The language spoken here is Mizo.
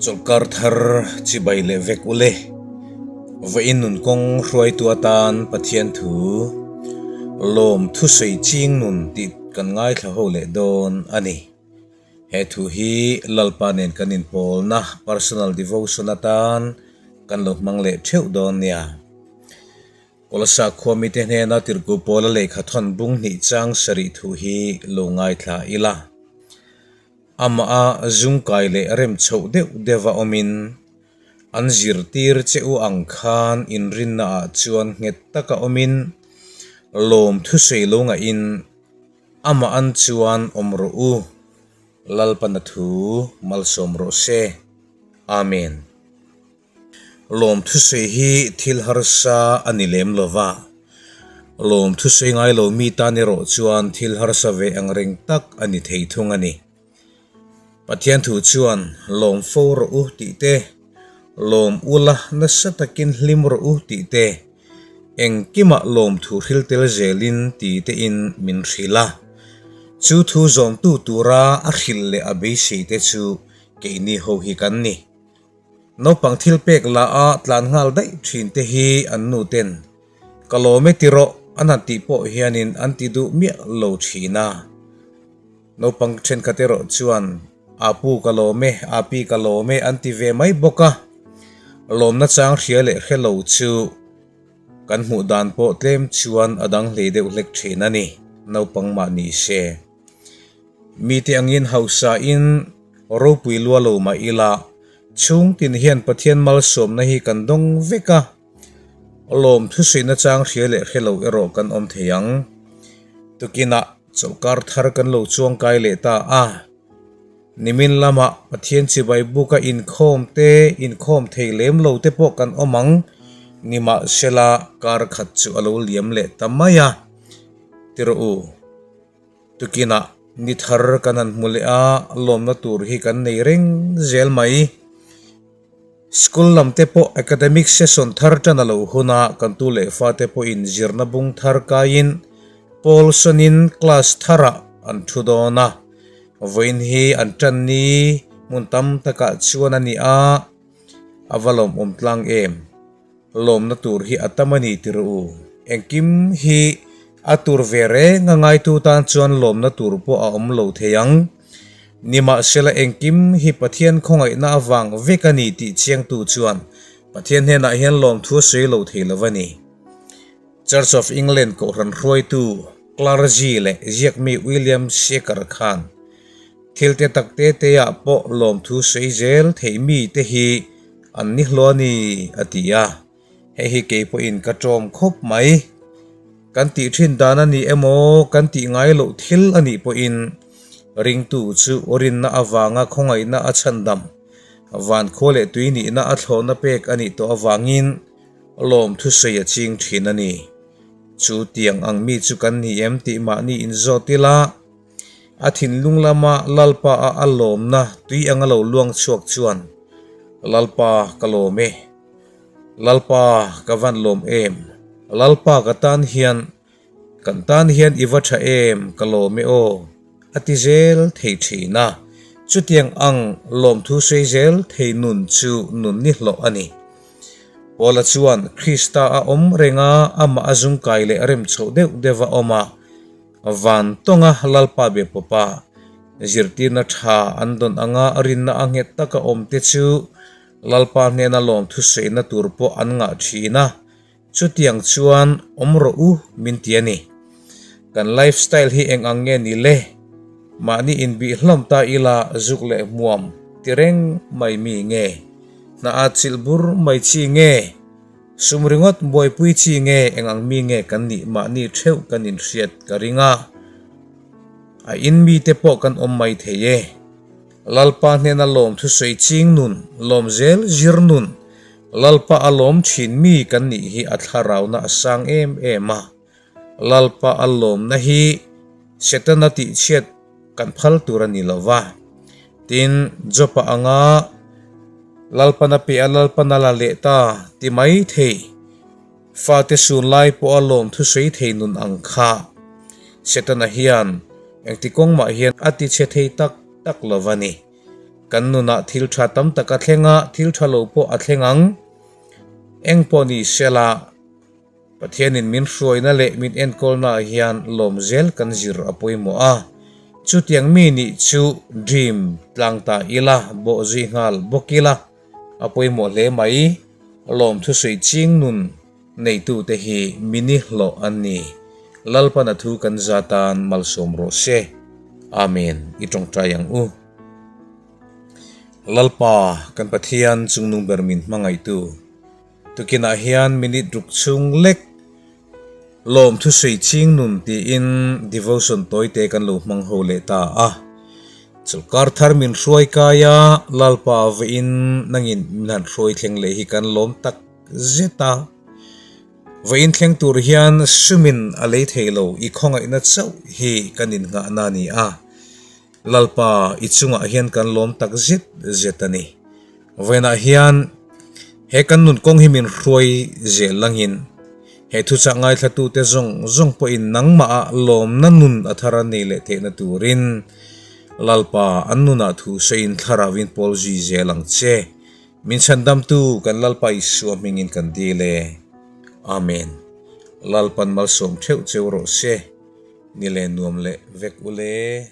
Chawlhkar thar chibai leh vek ule. Vawiin nun kawng hruaitu atan Pathian thu lawm thusawi ching nun tih kan ngaithla ho leh dawn a ni. He thu hi Lalpa nen kan inpawlna personal devotion atan kan lo hmang leh theuh dawn nia. Kawlasa khua mite hnena tirhku pawla lehkha thawn bung hnih chang sarih thu hi lo ngaithla ila. Amah a zungkai leh rem chhoh deuh deuha awmin an zirtir che u ang khan inrinna ah chuan nghet taka awmin lawm thusawi lo ngahin amah an chuan awm rawh u, Lalpana thu malsawm rawh se. Amen. Lawm thusawi hi thil harsa a ni lem lo va, lawm thusawi ngai lo mi tan erawh chuan thil harsa ve ang reng tak a ni thei thung a ni. Pathian thu chuan lawm fo rawh u tih te, lawm ula nasa takin hlim rawh u tih te, engkimah lawm thu hril tel zelin ti tein min hrilh a. Chu thu zawmtu tura a hrilh leh a beisei te chu keini ho hi kan ni. Naupang thil pek la a tlan nghal daih thin te hi an nu ten ka lawm e ti rawh an han tih pawh hianin an ti duh miah lo thin a. Naupang thenkhat erawh chuan Apu ka lawm e, Api ka lawm e an ti ve mai bawk a. Lawmna chang hria leh hre lo chu kan hmuh dan pawh tlem chuan a dang hlei deuh hlek thin a ni, naupang mah ni se. Mite angin hausa in ropui lua lo mah ila, chhung tin hian Pathian malsawmna hi kan dawng vek a, lawm thusuihna chang hria leh hre lo erawh kan awm thei ang. Tukinah chawlhkar thar kan lo chuangkai leh ta a, nimin lamah Pathian chibai buka inkhawm te, inkhawm thei lem lo te pawh kan awm ang, nimahsela kar khat chu a lo liam leh ta mai a, ti rawh u. Tukinah ni thar kan han hmu leh a, lawmna tur hi kan nei reng zel mai. School lam te pawh academic session thar tan a lo hun a, kan tu leh fate pawhin zirna bung thar kaiin pawl sawnin class tharah an thu dawn a. Vawiin hi an tan ni hmun tam takah chuan a ni a, a va lawmawm tlang em. Lawmna tur hi a tam a ni ti rawh u. Engkim hi a tur ve reng a ngaitu tan chuan lawmna tur pawh a awm lo thei ang. Nimahsela engkim hi Pathian khawngaihna avang vek a ni tih chiangtu chuan Pathian hnenah hian lawmthu a sawi lo thei lo a ni. Church of England kohhran hruaitu clergy leh ziakmi William Shaker khan thil te tak te te ah pawh lawmthu sawi zel theih mi te hi an ni hlawh a ni a ti a, hei hi kei pawhin ka ṭawm khawp mai. Kan tih ṭhin dan a ni emaw kan tih ngai loh thil a nih pawhin ringtu chu rinna avanga khawngaihna a chhandam, van khua leh tui nihna a thlawhna pek a nih tawh avangin lawmthu sawi a ching ṭhin a ni. Chu tiang ang mi chu kan ni em tih mahni inzawt ila, A thinlung lama Lalpa a a lawmna tui anga lo luang chhuak chuan, Lalpa ka lawm e, Lalpa ka van lawm em, Lalpa ka tan hian, kan tan hian i va tha em, ka lawm e aw, a ti zel thei thin a. Chutiang ang lawmthu sawi zel thei nun chu nun ni hlawh a ni. Paula chuan Krista a awm reng a, amah a zungkai leh rem chhoh deuh deuh a awm a. Van tawnga Lalpa be pawpa zirtirna tha an dawn anga rinna a nghet taka awmte chu Lalpa hnena lawmthu sawiina tur pawh an ngah thin a, chutiang chuan awm rawh u min ti a ni. Kan life style hi eng ang nge ni le? Mahni inbih hlawm ta ila zuk leh hmuam ti reng mai mi nge? Hna a chilh bur mai chi nge? Sum ringawt buaipui chi nge eng ang mi nge kan nih mahni theuh kan inhriat ka ring a, a in mite pawh kan awm mai thei e. Lalpa hnena lawm thusawi ching nun, lawm zel zir nun, Lalpa a lawm thin mi kan nih hi a thlarauna a sang em em a, Lalpa a lawmna hi Setana tihchhiat kan phal tur a ni lo va. Tin, Job-a anga Lalpana pe a Lalpana la leh ta ti mai thei, fate sun lai pawha lawm thusawi thei nun ang kha Setana hian engti kawng mah hian a tichhe thei tak tak lo va ni. Kan nunah thil tha tam tak a thleng a, thil tha lo pawh a thleng ang. Eng pawh ni sela, Pathianin min hruaina leh min enkawlnaah hian lawm zel kan zir a pawimawh a. Chutiang mi nih chu dream tlang ta ila, bawh zui nghal bawk ila a pawimawh hle mai. Lawm thusawi ching nun neitute hi mini hlawh an ni. Lalpan a thu kan za tan malsawm rawh se. Amen. I tawngtai ang u. Lalpa kan Pathian chungnung ber min hmangaihtu. Tukinah hian minute ruk chhung lek lawm thusawi ching nun tiin devotion tawite kan lo hmang ho leh ta a. Chawlhkar thar min hruai kai a, Lalpa vawiin nangin min han hruai thleng leh hi kan lawm tak zet a. Vawiin thleng tur hian sumin a lei thei lo i khawngaihna chauh hi kan innghahna a ni a. Lalpa i chungah hian kan lawm tak zet zet a ni. Vawiinah hian he kan nun kawng hi min hruai zel langin he thuchah ngaithlatute zawng zawng pawhin nangmahah lawmna nun a thar a nei leh theihna turin Lalpa an nunah thu sawiin thlarauin pawl zui zel ang che. Min chhandamtu kan Lalpa Isua hmingin kan dil e. Amen. Lalpan malsawm theuh cheu rawh se. Ni leh nuam leh vek ule.